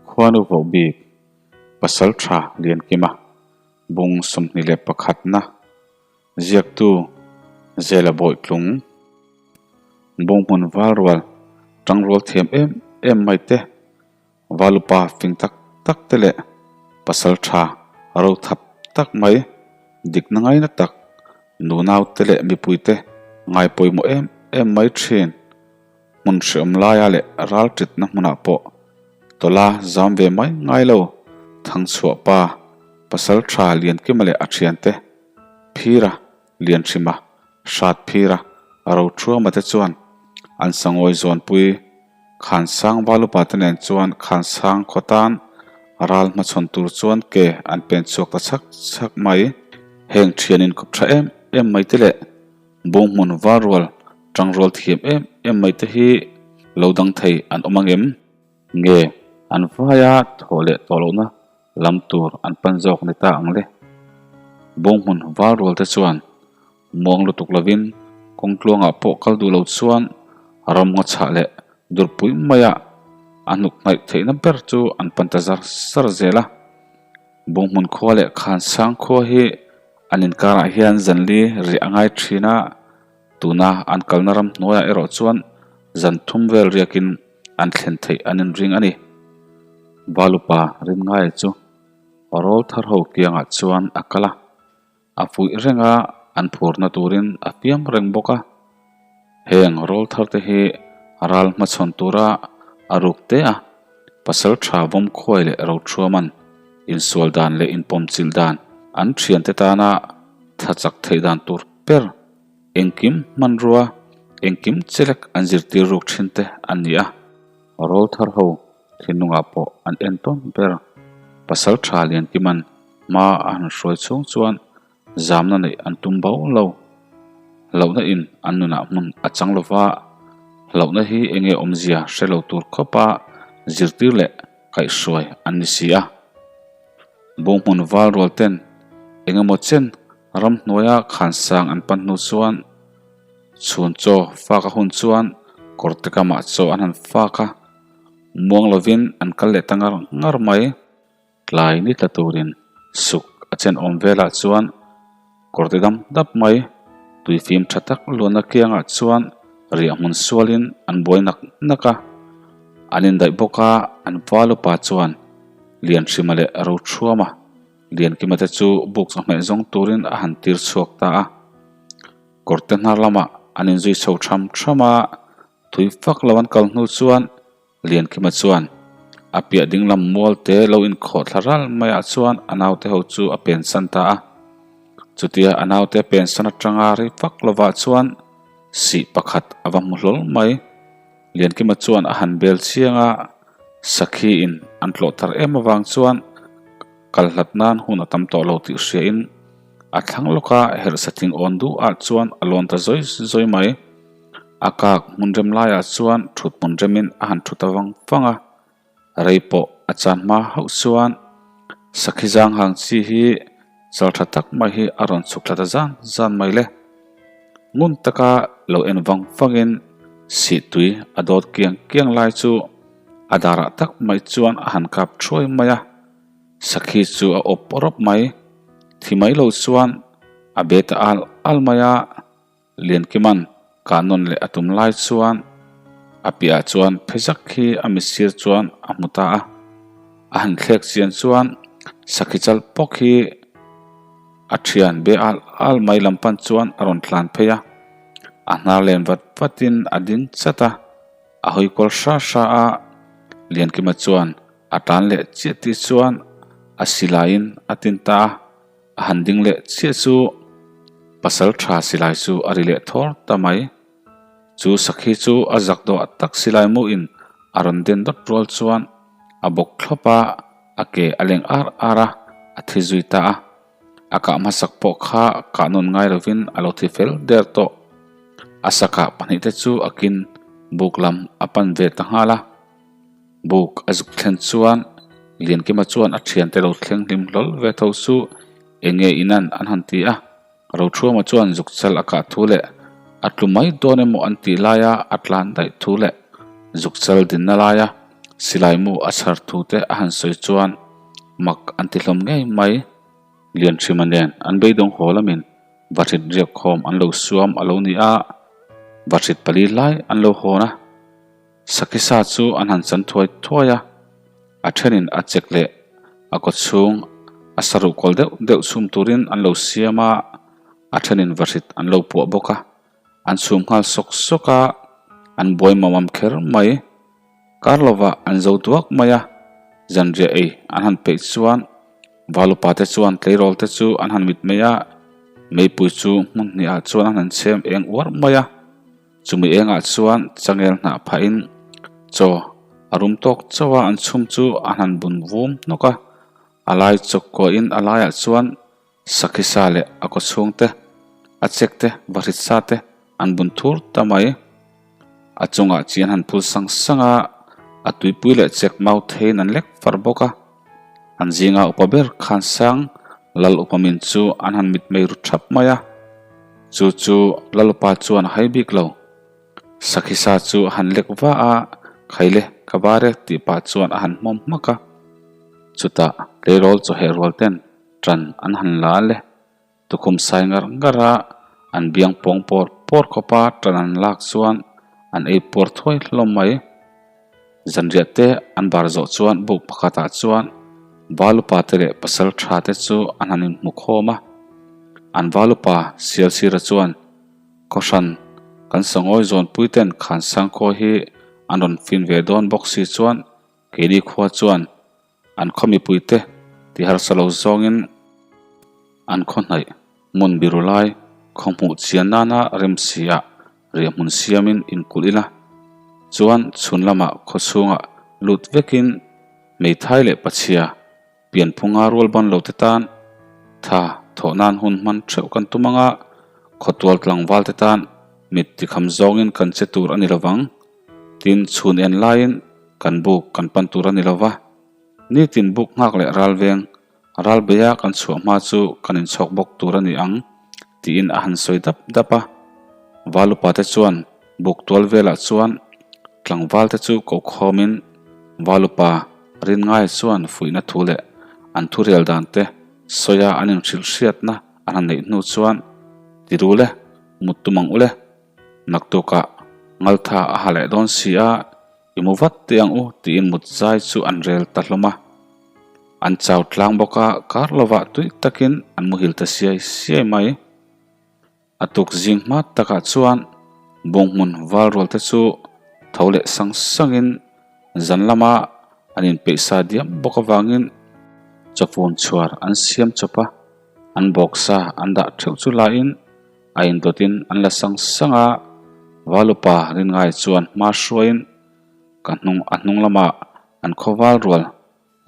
Khuanu voh bik Pasaltha Liankima bung 21 na ziaktu Zela Bawitlung bung hmun val rual tangrual thiam em em mai te Valupa fing tak tak te leh pasaltha ro thap tak mai dikna ngaina tak nunau te leh mipui te ngai pawimawh em em mai thin. Hmun hreawm laia leh ral titna hmunah pawh tawla zam ve mai ngai lo Thangchhuah pa pasal tha Liankima leh a thiante Phira, Lianhrima, Hrat Phira, Rothuama te chuan an sangawi zawnpui Khansang Valupa te nen chuan Khansang khaw tan ral hmachhawn tur chuan ke an pen chhuak ta chhak chhak mai. Heng thian inkawp tha em em mai te leh Bunghmun var rual tangrual thiam em em mai te hi lo dang thei an awm ang em? Nge an vaia thawh leh tawh lohna lam tur an pan zawk ni ta ang le? Bunghmun var rual te chuan muang lutuk lovin kawng tluangah pawh kal duh lo chuan ram ngaw chhah leh durpui maia a hnuk hnaih theihna ber chu an pan ta zar zar zel a. Bunghmun khua leh Khansang khua hi an inkarah hian zanli riah a ngai thin a, tuna an kalna ram hnuaiah erawh chuan zan thum vel riakin an thlen theih an inring a ni. Valupa Rinngaia chu rawl thar ho kiangah chuan a kal a, a fuih reng a, an phurna turin a fiam reng bawk a. Heng rawl thar te hi ral hmachhawn tura a ruk te a, pasal tha vawm khuai leh rothuaman insual dan leh inpawmchilh dan an thiante tana tha chak theih dan tur ber engkim hmanrua engkim chelek an zirtir ruk thin te an ni a. Rawl thar ho thinlungah pawh an en tawn ber. Pasal tha Liankiman hma a han hruai chhung chuan Zamna neih an tum bo lo. Hlauhna in an nunah hmun a chang lo va, hlauhna hi enge awmzia hre lo tur khawpa zirtir leh kaihhruai an ni si a. Bunghmun val rual ten engemaw chen ramhnuaia khansang an pan hnu chuan chhun chaw fak a hun chuan kawrte kamah chaw an han fak a, muang lovin an kal leh ta ngar ngar mai. Tlai ni tla turin suk a chen awm velah chuan kawr ti dam dap mai, tui fim tha tak luanna kiangah chuan riah hmun sualin an buai nak nak a. An indaih bawk a, an val upa chuan Lianhrima leh Rothuama, Liankima te chu buk chawhmeh zawng turin a han tir chhuak ta a. Kawrte hnar lamah an inzui chho tham tham a, tui fak lo an kal hnu chuan Liankima chuan a piah ding lam mual te lo inkhawh thla ral maiah chuan a naute ho chu a pensan ta a. Chutia a naute a pensan atanga rei vak lovah chuan sih pakhat a va hmu hlawl mai. Liankima chuan a han bel chiang a, sakhi in an tlawh tar em avang chuan kal hlat nan hun a tam tawh lo tih hriain a thlang lawka herh sathing awn duh ah chuan a lawn ta zawi zawi mai. A kak hmun rem laiah chuan thut hmun remin a han thu ta vang vang a, rei pawh a chan hma hauh chuan sakhi zang hang chi hi chal tha tak mai hi a rawn chhuk thla ta zan zan mai le. Ngun taka lo en vang vangin sih tui a dawt kiang kiang lai chu a darah tak mai chuan a han kap thuai mai a, sakhi chu a awp rawp mai. Thi mai lo chuan a be ta al al mai a. Liankiman kah nawn leh a tum lai chuan a piahah chuan phezak hi a mitsir chuan a hmu ta a. A han thlek chian chuan sakhi chal pawk hi a thian be al al mai lam pan chuan a rawn tlan phei a. A hnar len vat vatin a ding chat a, a hawi kual hra hra a. Liankima chuan a tlan leh chiah tih chuan a silaiin a tin ta a. A han ding leh chiah chu pasal tha silai chu a ri leh thawr ta mai. Chu sakhi chu a zak dawh tak silai muin a rawn den dawt rual chuan a bawk thlawp a, a ke a leng ar ar a, a thi zui ta a. A kah hmasak pawh kha kah nawn ngai lovin a lo thi fel der tawh. A sakah pahnihte chu a kin buk lam a pan ve ta nghal a. Buk a zuk thlen chuan Liankima chuan a thiante lo thleng hlim hlawl ve tho chu eng nge inan an han ti a, Rothuama chuan zuk chal a kah thu leh a tlu mai dawn emaw an tih laia a tlan daih thu leh zuk chal dinna laia Silai mu a chhar thu te a han sawi chuan mak an ti hlawm ngei mai. Lianhrima nen an beidawng haw lamin vahrit riak khawm an lo suam a lo ni a, vahrit pali lai an lo hawn a. Sakhi sa chu an han chan thuai thuai a, a thenin a chek leh a kaw chhung a sa ruh kawl deuh deuh chhum turin an lo siam a, a thenin vahrit an lo puah bawk a, an chhum nghal sawk sawk a, an buai mamam kher mai. Kar lovah an zo duak mai a, zanriah ei an han peih chuan Valupa te chuan tleirawl te chu an han mit mai a, meipui chu hmun hnihah chuan an han chhem eng uar mai a, chumi engah chuan changel hnah phahin chaw a rum tawk chauh a an chhum chu an han bun vum hnawk a, a lai chawk kuahin a laiah chuan Sakhi sa leh a kaw chhung te, a chek te, vahrit sa te an bun thur ta mai. A chungah chi an han phul sang sang a, a tuipui leh chek mau theiin an lek far bawk a. An zinga upa ber khan sang Lal upa min chu an han mitmei ru thap mai a. Chu chu Lal upa chuan a hai bik lo. Sakhi sa chu a han lek va a, Khaile, ka bar e tih pah chuan a han hmawm hmak a. Chutah tleirawl chawheh rual ten Ṭan an han la le. Tukhum sai ngar ngar a, an biang pawng pawr pawr khawp a ṭan an lak chuan an ei puar thuai hlawm mai. Zanriah te an bar zawh chuan buk pakhatah chuan Valupa te leh pasal ṭha te chu an han inhmu khawm a. An Valupa Sialsira chuan Khawhran kan sangawi zawnpui ten Khansangkhaw hi an rawn fin ve dawn bawk si chuan keini khua chuan An khaw mipuite ti harsa lo zawngin an khaw hnaih hmun biru lai khaw hmuh chian nana remsiah riahhmun siamin inkulh ila chuan chhun lamah khaw chhungah lut vekin hmeithai leh pachhia pianphunga rual ban lo te tan tha thawh nan hun hman theuh kan tum anga khawtual tlangval te tan mit tikham zawngin kan che tur a ni lovang. Tin, chhun en laiin kan buk kan pan tur a ni lo va, nitin buk nghak leh ral veng, ral beia kan chhuah hma chu kan inchhawk bawk tur a ni ang, tiin a han sawi dap dap a. Valupa te chuan buk tual velah chuan tlangval te chu ko khawmin Valupa Rinngaia chuan fuihna thu leh an thurial dan te sawia an inhrilh hriatna an han neih hnu chuan, Ti ru le, mut tum ang u le. Naktukah ngaltha a ha leh dawn si a, i mu vat teh ang u tiin mut zai chu an rel ta hlawm a. An chau tlang bawk a, kar lovah tui takin an muhil ta siai siai mai. A tuk zing hma takah chuan bunghmun val rual te chu tho leh sang sangin zan lama an inpeih sa diam bawk avangin chawfun chhuar an siam chawp a, an bawksa an dah theuh chu laiin A indawtin an la sang sang a, Valupa Rinngai chuan hma hruaiin ka hnung a hnung lamah an khaw val rual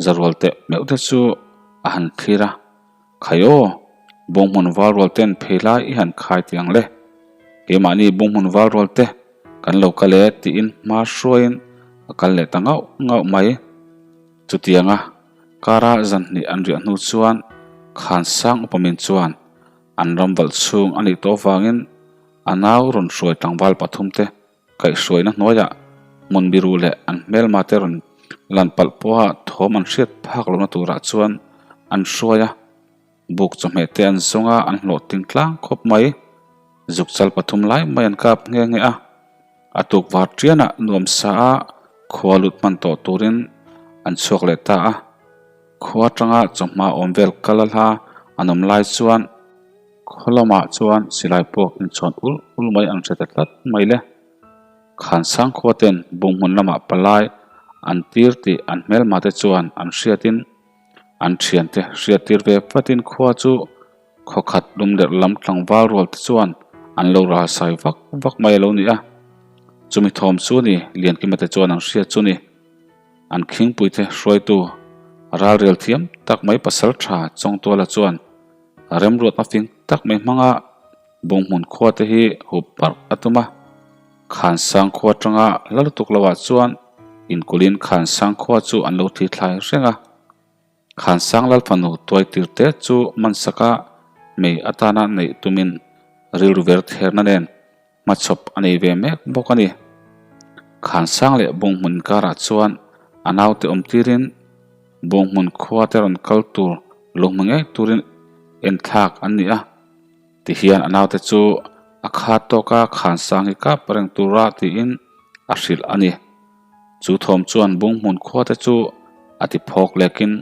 za rual teh meuh te chu a han thlir a, Khai aw, bunghmun val rual ten phei lai i han khai tih ang le, keimahni bunghmun val rual te kan lo kal e tiin hma hruaiin a kal leh ta ngauh ngauh mai. Chutianga kara zan hnih an riah hnu chuan Khansang upamin chuan An ram valh chhung a nih tawh avangin a nau rawn hruai tlangval pathumte kaihhruaina hnuaiah hmun biru leh an hmelmate rawn lan palh pawha thawm an hriat phak lohna turah chuan an hruai a, buk chawhmeh te an zawng a, an hlawh ting tlang khawp mai. Zukchal pathum lai mai an kap nghe nghe a, a tuk var tianah nuam sa a khua lut hman tawh turin an chhuak leh ta a. Khua atanga chawhma awm vel kal a hla an awm lai chuan khaw lamah chuan silai puak inchhawn ul ul mai an hre ta tlat mai le. Khansang khua ten bunghmun lamah palai an tir tih an hmelma te chuan an hriatin an thiante hriattir ve vatin khua chu khaw khat lum lerh lam tlangval rual te chuan an lo ralsai vak vak mai a lo ni a. Chumi thawm chu ni Liankima te chuan an hriat chu ni. An khingpuite hruaitu ralrel thiam tak mai pasal tha Chawngtuala chuan remruat hmafing tak mai hmanga bunghmun khua te hi hup parh a tum a. Khansang khua atanga hla lutuk loah chuan inkulhin Khansang khua chu an lo thi thlai reng a. Khansang Lalfanu tuaitir te chu mansaka mei atana neih tumin rilru ver therna nen hmachhawp a nei ve mek bawk a ni. Khansang leh Bunghmun karah chuan A naute awm tirin Bunghmun khua te rawn kal tur lo hmu ngei turin enthlak an ni a. Tihian a naute chu a khat tawka Khansang hi kap reng tura tiin a hrilh a ni. Chu thawm chuan Bunghmun khua te chu a ti phawk lekin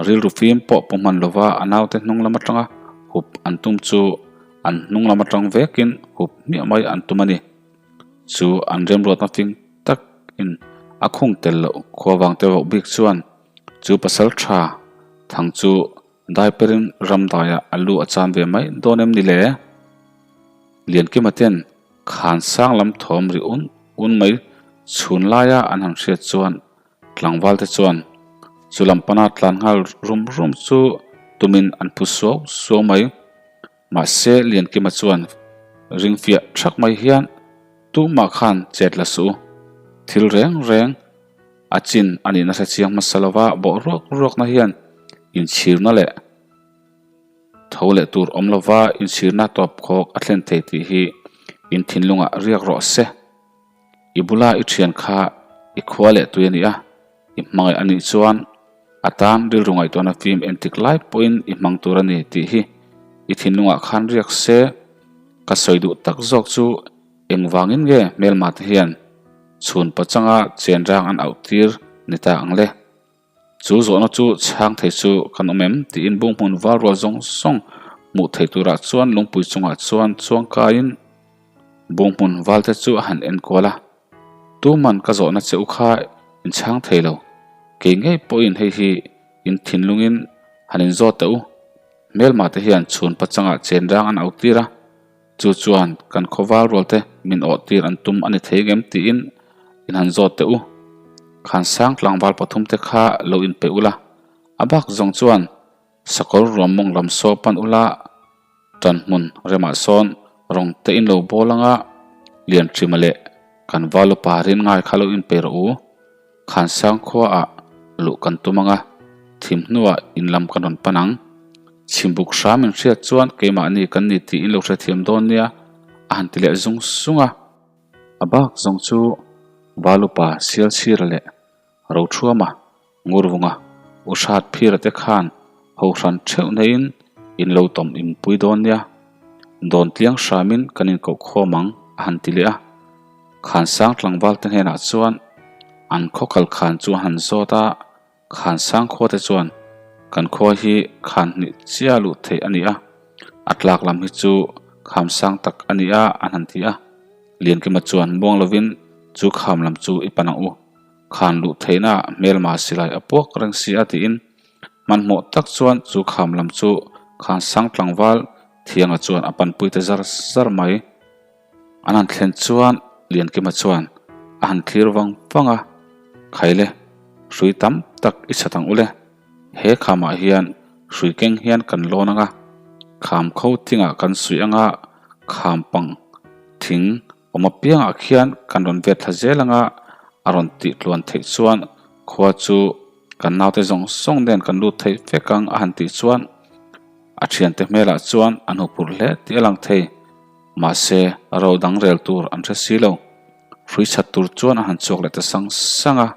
rilru fim pawh pu hman lova a naute hnung lam atanga hup an tum chu an hnung lam atang vekin hup hmiah mai an tum a ni. Chu an remruatna fing tak in a khung tel loh khua vang te vauh bik chuan chu pasal tha thang chu daiperin ramdaiah a lu a chan ve mai dawn em ni le? Liankima ten khan sang lam thawm ri un un mai chhun laia an han hriat chuan tlangval te chuan chu lam pana tlan nghal rum rum chu tumin an phu suau suau mai. Mahse, Liankima chuan ring fiah thak mai hian tumah khan chet la suh u. Thil reng reng a chin a nihna hre chiang hmasa lova bawh ruak ruakna hian inchhirna leh tho leh tur awm lova inchhirna tawp khawk a thlen thei tih hi in thinlungah riak rawh se. I bula i thian kha i khua leh tui a ni a, i hmangaih a nih chuan a tan rilru ngaihtuahna fim entik lai pawhin i hmang tur a ni tih hi i thinlungah khan riak se. Ka sawi duh tak zawk chu engvangin nge hmelma te hian chhun pachanga chenrang an auh tir ni ta ang le? Chu zawhna chu chhang thei chu kan awm em? tiin bunghmun val rual zawng zawng hmuh thei turah chuan lungpui chungah chuan chuang kaiin bunghmun val te chu a han en kual a. Tuman ka zawhna che u kha in chhang thei lo, kei ngei pawhin hei hi in thinlungin han in zawt teh u. Hmelmah te hian chhun pachangah chenrang an auh tir a, chu chuan kan khaw val rual te min awh tir an tum a ni thei ngem tiin in han zawt teh u. Khansang tlangval pathum te kha lo in peih ula, a bak zawng chuan sakawr ruam mawng lam saw pan ula, tan hmun remah sawn rawng te in lo bawl anga Lianhrima leh kan val upa rin ngai kha lo in peih rawh u. Khansang khuaah luh kan tum anga thim hnuah in lam kan rawn pan ang. Chhimbuk hram in hriat chuan keimahni kan ni tih in lo hrethiam dawn nia a han ti leh zung zung a. A bak zawng chu Valupa Sialchhira leh Rothuama Ngurvunga U Hrat Phira te khan ho hran theuh neiin in lo tawm in pui dawn nia. Dawn tliang hramin kan inkoh khawm ang a han ti leh a. Khansang tlangval te hnenah chuan an khaw kal khan chu a han zawt a, Khansang khua te chuan kan khua hi khan hnih chiah luh theih a ni a, a tlak lam hi chu kham sang tak a ni a an han ti a. Liankima chuan muang lovin chu kham lam chu i pan ang u, khan luh theihna hmelma silai a puak reng si a tiin hmanhmawh tak chuan chu kham lam chu Khansang tlangval Thianga chuan a panpui ta zar zar mai. An han thlen chuan Liankima chuan a han thlir vang vang a, Khaile, hrui tam tak i chhat ang ule, he khamah hian hrui keng hian kan lawn ang a, kham kho thingah kan suih ang a, kham pang thing awm apiangah khian kan rawn vet thla zel ang a, a rawn tih tluan theih chuan khua chu kan naute zawng zawng nen kan lut theih vek ang a han tih chuan a thiante hmelah chuan an huphurh hle tih a lang thei. Mahse, ro dang rel tur an hre si lo. Hrui chhat tur chuan a han chhuak leh ta sang sang a.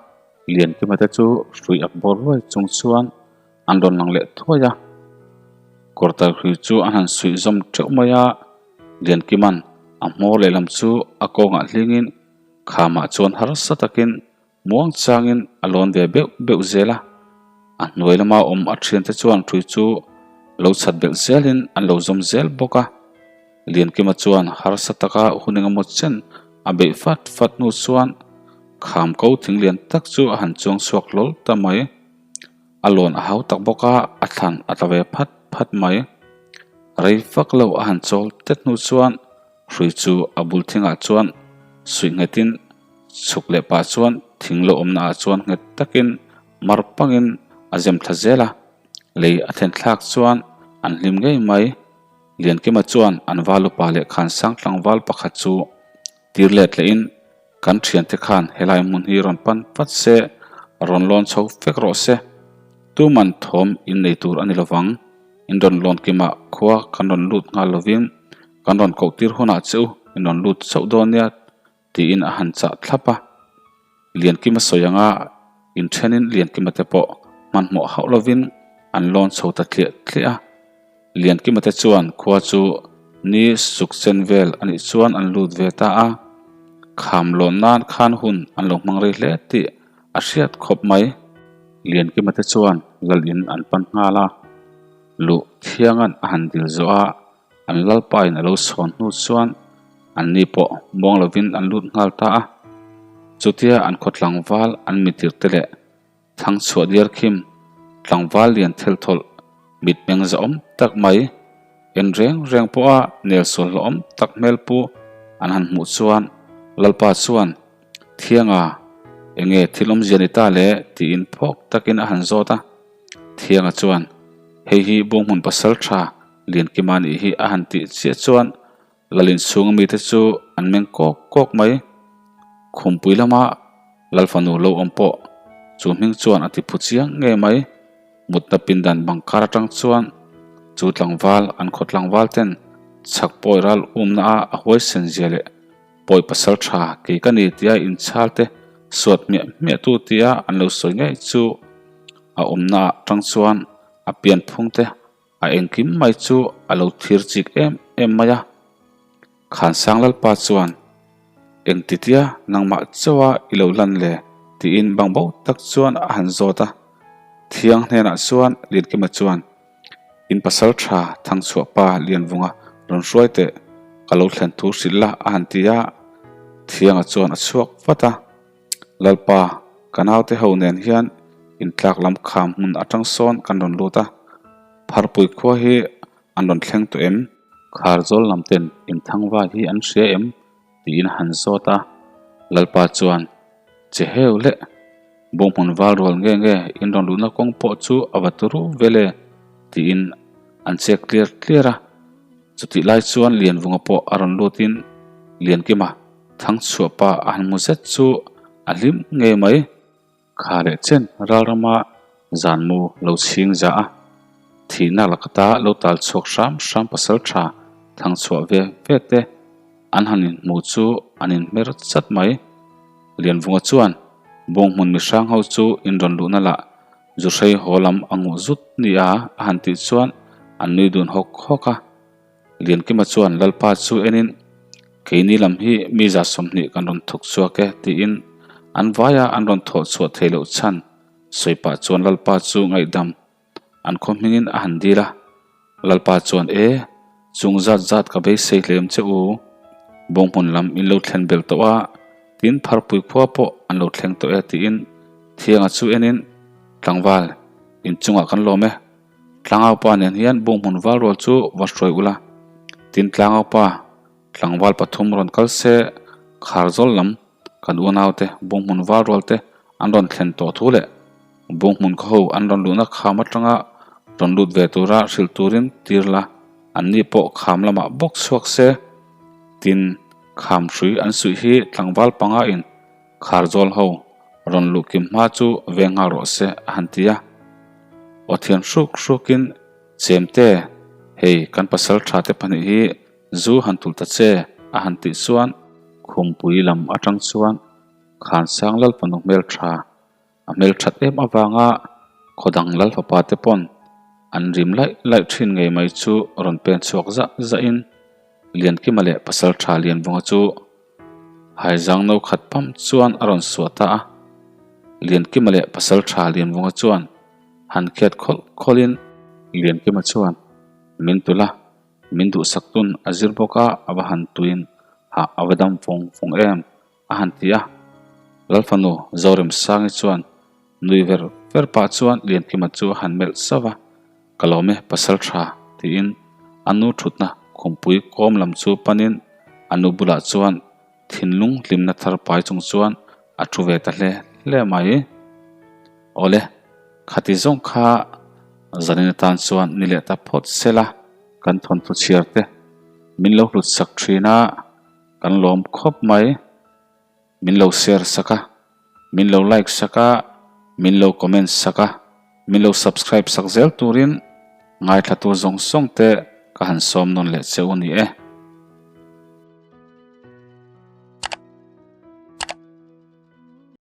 Liankima te chu hrui ak bawr ruai chung chuan an rawn lang leh thuai a. Kawrtai hrui chu an han suih zawm teuh mai a. Liankima'n a hmawr lehlam chu a kawngah hlingin khamah chuan harsa takin Muang changin a lawn ve beuh beuh zel a, a hnuai lama awm a thiante chuan hrui chu lo chhat belh zelin an lo zawm zel bawk a. Liankima chuan harsa taka hun engemaw chen a beih fat fat hnu chuan kham ko thing lian tak chu a han chuang chhuak hlawl ta mai. A lawn a hau tak bawk a, a thlan a tla ve phat phat mai. Rei vak lo a han chawl tet hnu chuan Hrui chu a bul thingah chuan suih nghetin chhuk leh pah chuan thing lo awmna ah chuan nghet takin mar pangin a zem thla zel a, lei a thlen thlak chuan an hlim ngei mai. Liankima chuan an valupa leh Khansang tlangval pakhat chu tir let lehin kan thiante khan helai hmun hi rawn pan vat se, rawn lawn chho vek rawh se. Tuman thawm in nei tur a ni lovang. In rawn lawn kimah khua kan rawn lut nghal lovin kan rawn koh tir hunah che u in rawn lut chauh dawn nia tiin a han chah thlap a. Liankima sawi anga. Inthenin Liankima te pawh hmanhmawh hauh lovin an lawn chho ta tliah tliah a. Liankima te chuan khua chu ni suk chen vel a nih chuan an lut ve ta a. Kham lawn nan khan hun an lo hmang rei hle tih a hriat khawp mai. Liankima te chuan lal in an pan nghal a, luh thianga'n a han dil zawh a, an lalpa in a lo sawn hnu chuan an ni pawh muang lovin an lut nghal ta a. Chutia an khaw tlangval an mitir te leh Thangchhuah diar khim tlangval lian thelthawlh mitmeng zahawm tak mai en reng reng pawha nel sual hlawhawm tak hmel pu an han hmuh chuan Lalpa chuan Thianga enge thil awmzia ni ta le tiin phawk takin a han zawt a. Thianga chuan hei hi Bunghmun pasal tha Liankima nih hi a han tih chiah chuan Lalin chhunga mite chu an meng kawk kawk mai. Khumpui lama Lal fanu lo awm pawh chu hming chuan a ti phu chiang ngei mai. Mutna pindan bang kar atang chuan chu tlangval an khaw tlangval ten chhak pawi ral umna a a huaisen zia leh pawi pasal tha kei ka ni tia inchhal te suat hmiah hmiah tu tia an lo sawi ngei chu a awmna ah tang chuan a pianphung te A engkim mai chu a lo thir chik em em mai a. Khansang Lalpa chuan, Engtitia nangmah chauha i lo lan le? tiin bangbo tak chuan a han zawt a. Thiang hnenah chuan Liankima chuan, In pasal tha Thangchhuah pa Lianvunga rawn hruai teh, ka lo thlen thu hrilh la a han ti a. Thianga chuan a chhuak vat a. Lalpa, ka naute ho nen hian intlak lam kham hmun atang sawn kan rawn lut a, Pharpui khua hi an rawn thleng tawh em? Kharzawl lam ten inthangva hi an hria em? tiin a han zawt a, Lalpa chuan, Che heu le, Bunghmun val rual nge nge in rawn luhna kawng pawh chu a va turu vel e, tiin an chek tliar tliar a. Chutih lai chuan Lianvunga pawh a rawn lutin Liankima Thangchhuah pa a han hmu zet chu a hlim ngei mai. Kha leh chen ralrama zanmu lo chhing za a, thihna lakata lo tal chhuak hram hram pasal tha thangchhuah ve ve te an han inhmu chu an inhmer chat mai. Lianvunga chuan Bunghmun mihrang ho chu inrawn luhna lah Zuhrei haw lam a nguh zut nia a han tih chuan an nui dun hawk hawk a. Liankima chuan Lalpa chu enin, Keini lam hi mi 20 kan rawn thawk chhuak e tiin an vaia an rawn thawh chhuah theih loh chhan sawi pah chuan Lalpa chu ngaihdam an khaw hmingin a han dil a. Lalpa chuan E, chung zat zat ka beisei hlem che u, Bunghmun lam in lo thlen bel tawh a, tin Pharpui khua pawh an lo thleng tawh e tiin Thianga chu enin, Tlangval, inchungah kan lawm e. Tlangaupa nen hian Bunghmun val rual chu va hruai ula, tin Tlangaupa tlangval pathum rawn kal se, Kharzawl lam kan unaute Bunghmun val rual te an rawn thlen tawh thu leh Bunghmun khaw ho an rawn luhna kham atanga rawn lut ve tura hrilh turin tir la, anni pawh kham lamah bawk chhuak se, tin kham hrui an suih hi tlangval panga in Kharzawl ho rawn luh kim hma chu ve nghal rawh se a han ti a. Aw thian hruk hrukin, Chemte, hei kan pasal tha te pahnih hi zu han tulh ta che a han tih chuan Khumpui lam atang chuan Khansang Lalfanu hmeltha a hmelthat em avanga khawdang Lalfapa te pawn an rim laih laih thin ngei mai chu rawn pen chhuak zah zahin Liankima leh pasal tha Lianvunga chu Haizang no khat pam chuan a rawn suah ta a, Liankima leh pasal tha Lianvunga chuan han khiat khawlh khawlhin Liankima chuan min tulh a, min duhsak tun a zir bawk a, a va han tuin hah a va dam vawng vawng em a han ti a. Lalfanu Zoremsangi chuan nui ver ver pah chuan Liankima chu a han melh sauh a. Ka lawm e, pasal tha, tiin a nu thutna khumpui kawm lam chu panin a nu bulah chuan thinlung hlimna thar pai chung chuan a thu ve ta hle hle mai. Awle, khati zawng kha zanin atan chuan ni leh ta phawt sela kan thawnthu chhiar te min lo hlut sak thin a, kan lawm khawp mai. Min lo share sak a, min lo like sak a, min lo comment sak a, min lo subscribe sak zel turin ngaithlatu zawng zawng te ka han sawm nawn leh che u ni e.